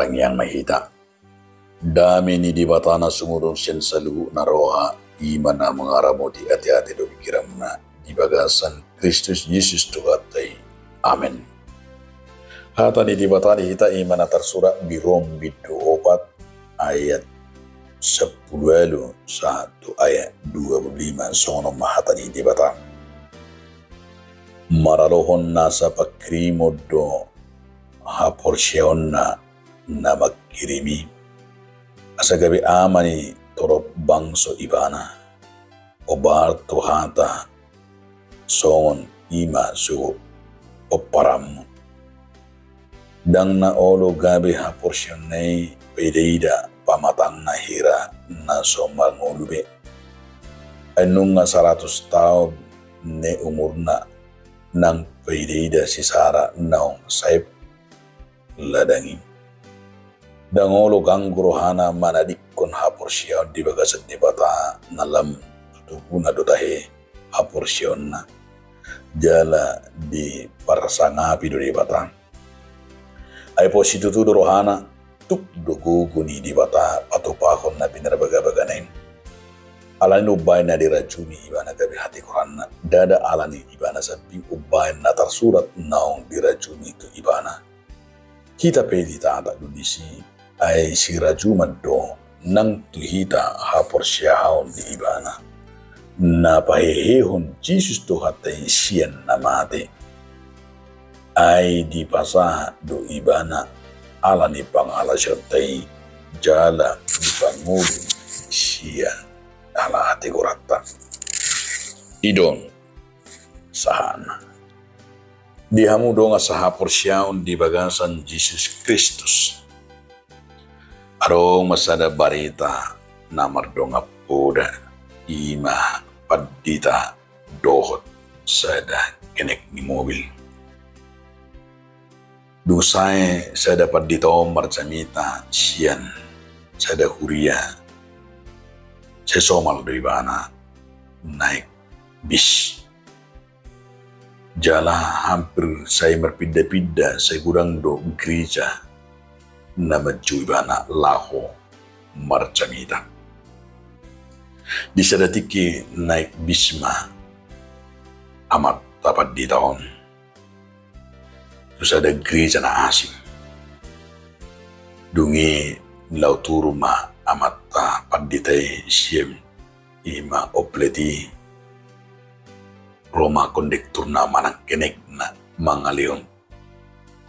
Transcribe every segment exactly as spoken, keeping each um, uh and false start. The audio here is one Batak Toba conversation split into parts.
Tangiang ma hita. Dame ni Debata na sumurung sian saluhutna roha, i ma na mangaramoti ateate dohot pingkiranmuna di bagasan Kristus Jesus Tuhanta i. Amen. Hata ni Debata di hita i ma na tarsurat di Rom bindu opat ayat sampulu ualu sahat tu ayat dua pulu lima, songon on ma hata ni Debata. Maralohon nasa pangkirimon do haporseaonna na mangkirim i, asa gabe ama ni torop bangso ibana, hombar tu hata songon i ma suhut pomparanmu. Ndang na olo gabe haporseaonna i paidaida pamatangna hira na so mangolu be. Ai nunga saratus taon ni umurna nang paidaida si Sara naung saep ladang i. Ndang olo ganggu rohana manadingkon haporseaon di bagasan Debata na lam tutuguna do tahe haporseaonna jala diparsangapi do Debata. Ai pos situtu do rohana, tuk do gogo ni Debata patupahon na pinarbagabagana i. Alani umbahen na dirajumi ibana gabe hatigoranna, ndada alani ibana sambing umbahen na tarsurat naung dirajumi tu ibana. Hita pe ditatap do disi, ai sirajuman do nang tu hita haporseaon di ibana, na pahehehon Jesus Tuhanta i sian na mate. Ai dipasahat do ibana ala ni pangalaosionta i jala dipangolu sian ala hatigoranta. I do on sahatna. Di hamu dongan sahaporseaon di bagasan Jesus Kristus, adong ma sada barita na mardongan poda, i ma pandita dohot sada kenek ni mobil. Dung sae sada pandita on marjamita sian sada huria, sai somal do ibana naek bis. Jala hampir sai marpinda-pinda, sai godang do gereja na manjou ibana laho marjamita. Di sada tingki naek bis ma amanta pandita on tu sada gereja na asing. Dung i laho turun ma amanta pandita i sian, i ma oplet i. Ro ma kondekturna manang kenekna mangalehon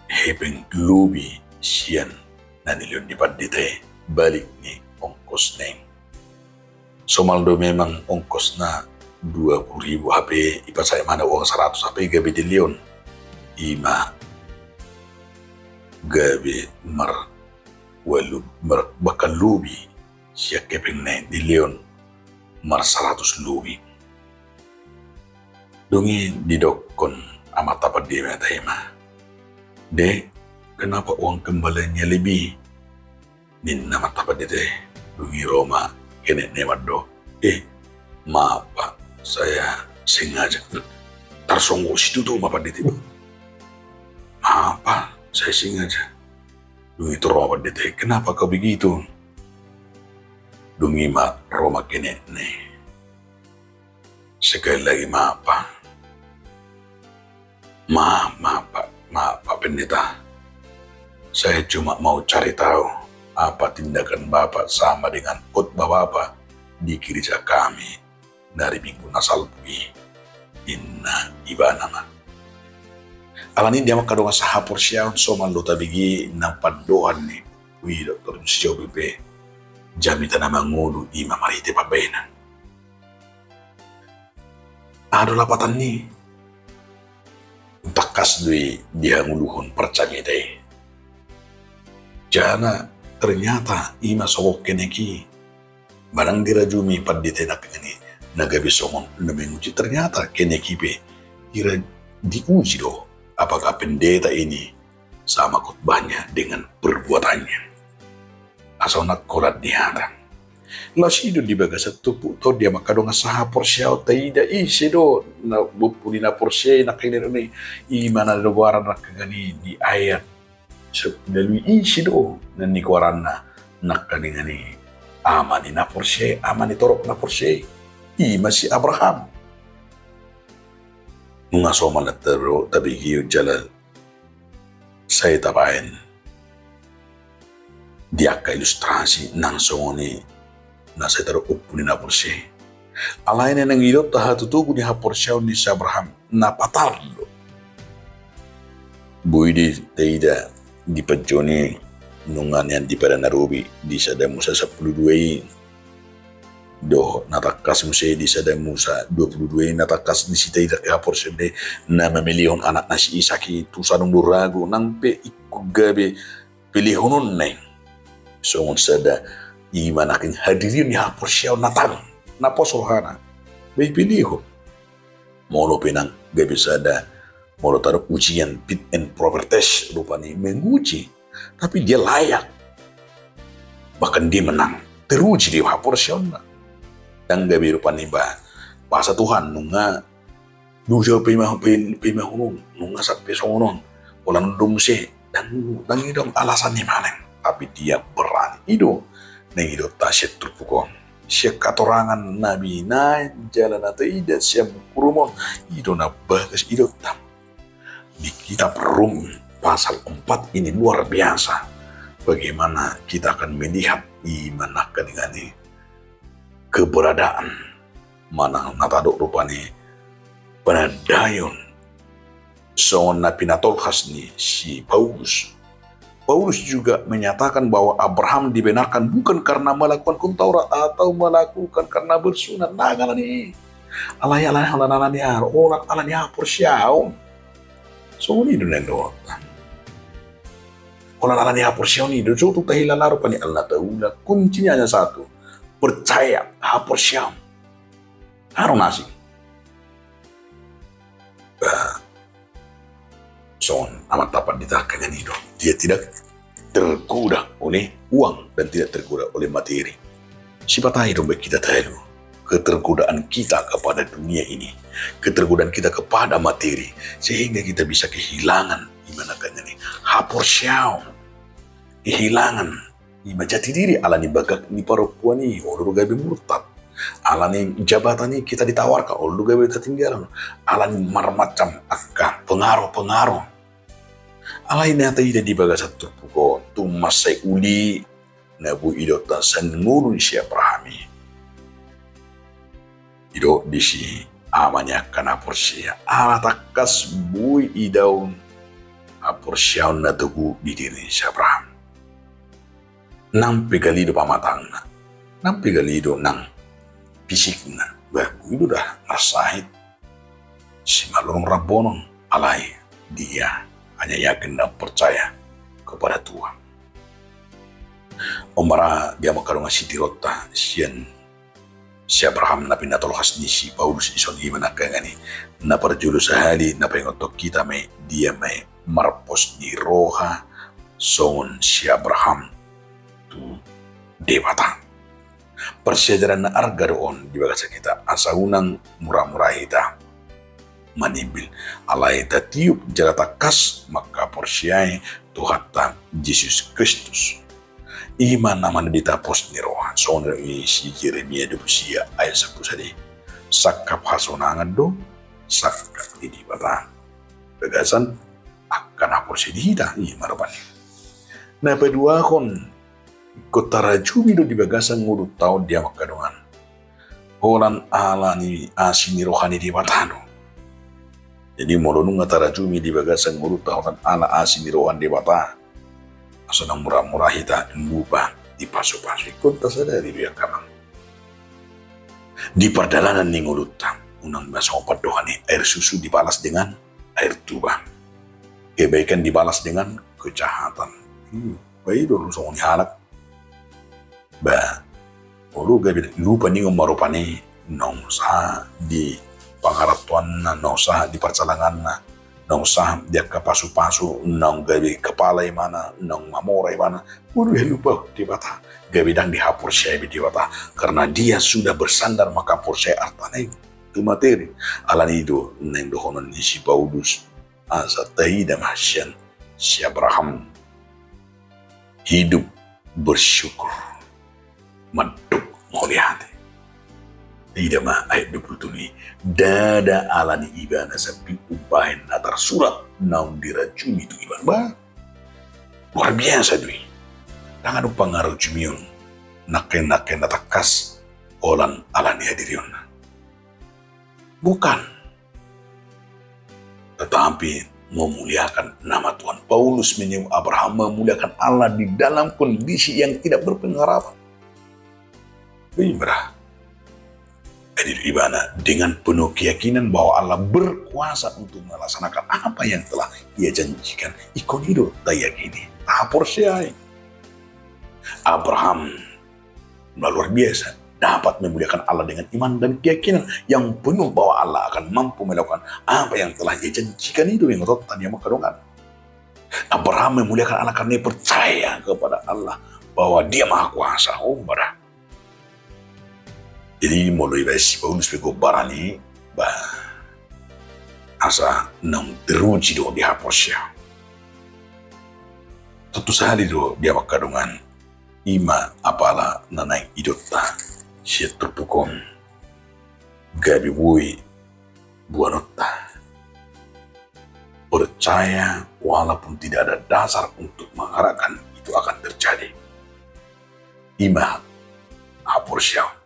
hepeng lobi sian na nilehon ni pandita i balik ni ongkosna i. Somal do memang ongkosna dua puluh ribu, hape dipasahat ma uang saratus, hape gabe dilehon, i ma gabe mar ualu, mar, bahkan lobi sian hepengna i dilehon mar saratus lobi. Dung i didokkon amanta pandita i ma, "Dek, kenapa uang kembaliannya lebih?" ninna amanta pandita i. Dung i ro ma kenekna i mandok, "Eh, maaf Pak, saya sengaja." Tarsonggot situtu ma pandita i. "Maaf Pak, saya sengaja." Dung i ro ma pandita i, "Kenapa kau begitu?" Dung i ma ro ma kenekna i, "Sekali lagi maaf Pak." "Maaf, maaf Pak, maaf Pak Pendeta. Saya cuma mau cari tahu apa tindakan Bapak sama dengan khotbah Bapak di gereja kami na di minggu na salpu i," ninna ibana ma. Alani i di hamu angka dongan sahaporseaon, somal do tabege nang pandohan ni Puji Doktor Joe Jobi pe, jamita na mangolu i ma marhite pambahenan. Aha do lapatan ni? Tangkas do i dihangoluhon parjamita i. Jala ternyata i ma songon kenek i, manang dirajumi pandita i nangkiningan i na gabe songon na manguji, ternyata kenek i pe hira diuji do, apakah pendeta ini sama khotbahnya dengan perbuatannya. Asa unang holan di hata. Laos i do di bagasan turpukta on di hamu angka dongan sahaporseaon, taida ise do na, pudi na porsea i nangkiningan i, i ma na goaran nangkiningan i di ayat Melalui ise do na nigoaranna nangkaningan i ama ni na porsea i, ama ni torop na porsea i? I ma si Abraham. Nunga somal na tabege jala sai tabaen di angka ilustrasi nang songon i na sai tadok Ompu ni na porsea i. Alai na naeng didok hatutubu ni haporseaon ni si Abraham na patar do. Boi do taida di panjoni nunga nian di Padang na Robi di Sada Musa sampulu dua i. Dohot na tangkas muse di Sada Musa dua pulu dua i na tangkas disi taida haporseaon na mamelehon anakna si Isak i tu sadong do ragu nang pe ingkon gabe pelehononna i. Songon sada i ma nangkin hadirion ni haporseaon na tang na pos rohana. Ba dipelehon. Molo pe nang gabe sada, molo tadok ujian, fit and proper test rupani menguji. Tapi dia layak. Bahkan dia menang. Teruji di haporseaonna. Ndang gabe rupani ba, bahasa Tuhan nunga dujau pe ma, pe ma, pe ma hunun nunga sampe songon on. Holan do muse. Ndang, ndang i do alasan ni manang. Tapi dia berani. I do naeng didok sian turpuk on. Sian hatorangan na binaen jala na taida sian buku Rom on, i do na bagas didok. Di kitab Rom pasal empat ini luar biasa. Bagaimana kita akan melihat i ma nangkaningan i keberadaan manang na tadok rupani panandaion songon na pinatolhas ni si Paulus. Paulus juga menyatakan bahwa Abraham dibenarkan bukan karena melakukan hukum Taurat atau melakukan karena bersunat. Ndang ala ni i. Alai, alai, alai, alai, alai, alai haporseaon. Songon i do na nidok. Holan ala ni haporseaon i do so tung tahilala rupani ala na taula. Kuncinya hanya satu. Percaya, haporseaon. Aro nasi. Ba, songon Amanta Pandita hangkan i do. Dia tidak tergoda oleh uang dan tidak tergoda oleh materi. Sipata i do baen hita talu. Ketergodaan kita kepada dunia ini, ketergodaan kita kepada materi, sehingga kita bisa kehilangan i ma nangkaningan i haporseaon, kehilangan i ma jati diri ala ni bagak ni parompuan i, olo do gabe murtad. Ala ni jabatan i kita ditawarkan, olo do gabe tatinggalhon. Ala ni marmacam angka pengaruh-pengaruh. Alai na taida di bagasan turpuk on, tung mansai uli na boi didok sian ngolu ni si Abraham i. Didok disi ama ni angka na porsea, ala tangkas boi idaon haporseaon na togu di diri ni si Abraham. Nang pe gale do pamatangna, nang pe gale do nang fisikna, ba boi do da marsahit, simalolong rambonon, alai dia hanya yakin dan percaya kepada Tuhan. On ma ra di hamu angka dongan sitironta, sian si Abraham na pinatolhas ni si Paulus dison, i ma nangkaningan i. Na parjolo sahali na paingothon hita ma i, dia ma i marpos ni roha songon si Abraham tu Debata. Parsiajaran na arga do on di bagasan hita, asa unang mura-mura hita manimbil, alai tatiop jala tangkas mangkaporseai Tuhanta Jesus Kristus. I ma na mandita pos ni roha, songon i si Jeremia dua pulu sia ayat sampulu sada i. Sangkap hasonangan do sangkap ni Debata bagasan angka na porsea di hita, i ma rupani. Na paduahon, ingkon tarajumi do di bagasan ngolunta on di hamu angka dongan, holan ala ni asi ni roha ni Debata do. Jadi molo nunga tarajumi di bagasan ngolunta holan ala asi ni roha ni Debata, asa unang mura-mura hita lupa di pasu-pasu. Ingkon tasadari do i angka amang, di pardalanan ni ngolunta, unang ma songon pandohan ni air susu dibalas dengan air tuba, kebaikan dibalas dengan kejahatan. Hmm, ba i do songon i halak. Ba, olo gabe lupa ningon ma rupani, naung sahat di pangarantoanna, naung sahat di parsalanganna, naung sahat di angka pasu-pasu, naung gabe kepala ibana, naung mamora ibana, molo ia lupa Debata, gabe ndang dihaporseai be Debata, karena dia sudah bersandar mangkaporseai artana i tu materi. Ala ni i do naeng dohonon ni si Paulus, asa taida ma sian si Abraham Hidup bersyukur, mandok mauliate. Ida ma ayat dua pulu tolu i. Ndada ala ni ibana sambing umbahen na tarsurat naung dirajumi tu ibana. Bah, luar biasa do i. Ndang adong pangarajumi on nangkin-nangkin na tangkas holan ala ni hadirionna. Bukan. Tetapi memuliakan nama Tuhan. Paulus menyebut Abraham memuliakan Allah di dalam kondisi yang tidak berpengharapan. Ibra. Jadi ibana dengan penuh keyakinan bahwa Allah berkuasa untuk melaksanakan apa yang telah Ia janjikan. Ingkon i do tayakini, taporseai. Abraham luar biasa, dapat memuliakan Allah dengan iman dan keyakinan yang penuh bahwa Allah akan mampu melakukan apa yang telah Ia janjikan itu. Yang otot tadi yang maka dongan. Abraham memuliakan Allah karena ia percaya kepada Allah bahwa Dia Maha Kuasa. Oh, bara. Jadi molo ibaen si Paulus pe gombaran i, bah, asa naung teruji do di haporseaon. Tontu sahali do dia maka dongan. Ima apala na naeng idaonta sian turpuk on gabe boi boanonta. Percaya walaupun tidak ada dasar untuk mengharapkan itu akan terjadi. Ima haporseaon.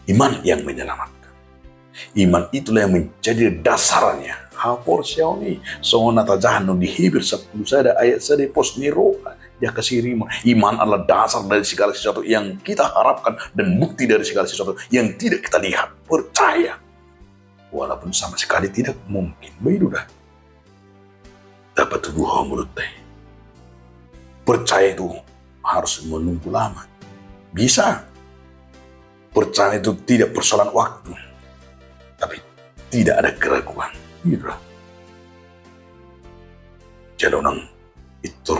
Iman yang menyelamatkan. Iman itulah yang menjadi dasarnya haporseaon i. Songon na tajaha di Heber sampulu sada ayat sada, pos ni roha di angka sirimu. Iman adalah dasar dari segala sesuatu yang kita harapkan dan bukti dari segala sesuatu yang tidak kita lihat. Percaya. Walaupun sama sekali tidak mungkin. Begitu dah. Dapat tuduh mulutnya. Percaya itu harus menunggu lama. Bisa. Percaya itu tidak persoalan waktu. Tapi tidak ada keraguan. Gitu lah. Jadi orang itu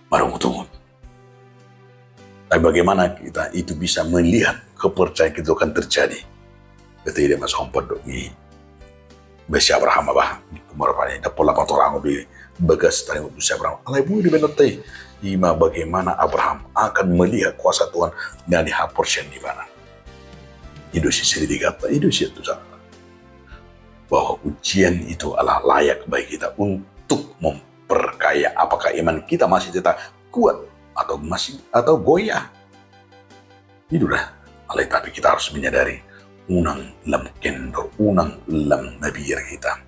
marungut-ungut. Tapi bagaimana kita itu bisa melihat kepercayaan itu akan terjadi? Berarti dia masuk empat dong ni. Besi Abraham apa? Kemarin apa ni? Dapat lapan orang di bagas tadi untuk si Abraham. Alai bui di benar teh. Ima bagaimana Abraham akan melihat kuasa Tuhan dari haporseaon di mana? Ido si seri digata, ido si tu sana. Bahwa ujian itu adalah layak bagi kita untuk memperkaya apakah iman kita masih tetap kuat atau masih, atau goyah. Ido dah. Alai tapi kita harus menyadari unang lam kendor, unang lam mabiar kita.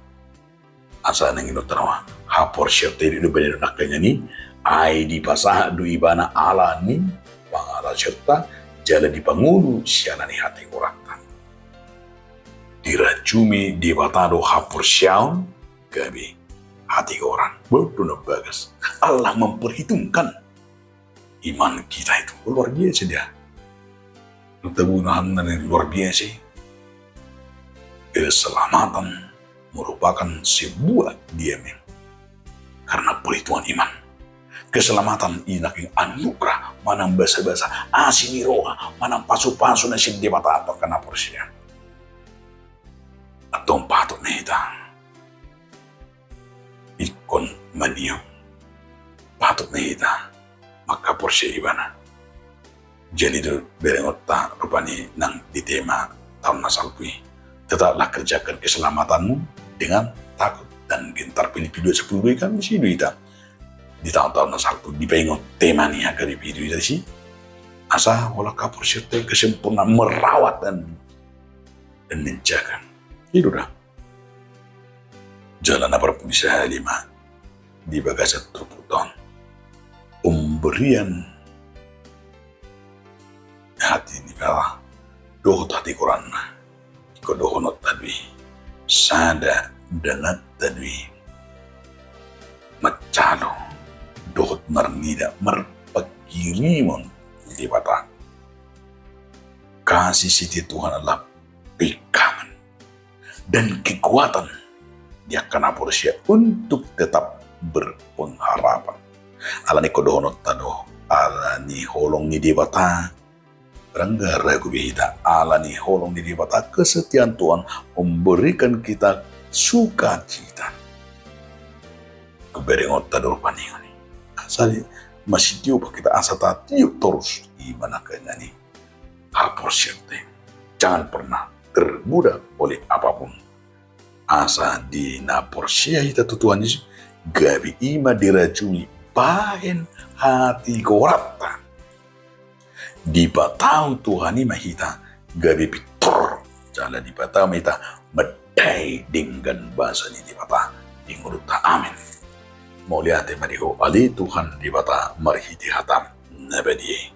Asa nang ido tarawa haporseaon tadi do bani do nangkanya ni ai dipasahat do ibana ala ni pangalaseonta jala dipangolu siala ni hatigoranta. Dirajumi Debata do haporseaon gabe hatigoran. Bodo na bagas. Allah memperhitungkan iman kita itu luar biasa dia. Tabunan luar biasa. Keselamatan merupakan sebuah diamin karena perhitungan iman. Keselamatan i nangkin anugerah manang basa-basa asi ni roha manang pasu-pasu na sian Debata atau kena porsia. Atau patut ni hita ingkon maniop, patut ni hita mangkaporseai ibana. Jadi do berengonta rupani nang di tema taon na salpu i. Tetaplah kerjakan keselamatanmu dengan takut dan gentar. Pilipi dua sepuluh dua i kan disi do hita di taon-taon na salpu dipaingot tema ni H K B P dua i disi. Asa holan haporseaonta kesempurnaan merawat dan, dan menjaga. Ido dah. Jala na parpudi sahali ma di bagasan turpukta on. Pemberian hati ni Allah dohot hatigoranna. Ingkon dohononta do i sada danganta do i manjalo dohot marnida marpangkirimon Debata. Kasih setia Tuhan adalah pegangan dan kekuatan di angka na porsea untuk tetap berpengharapan. Ala ni ingkon dohononta do, ala ni holong ni Debata, barang ragu be hita, ala ni holong ni Debata, kesetiaan Tuhan memberikan kita sukacita. Berengonta do rupani i. Sai masitio pe hita asa tatiop torus i ma nangkaningan i haporseaonta i. Jangan pernah tergoda oleh apapun. Asa di na porsea hita tu Tuhan Jesus, gabe i ma dirajumi bahen hatigoranta. Dipatau Tuhan i ma hita gabe pintor, jala dipatau ma hita mandai denggan basa ni Debata di ngolunta. Amen. Mauliate ma di Ho ale Tuhan Debata marhite hataM na badia i.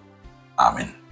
Amen.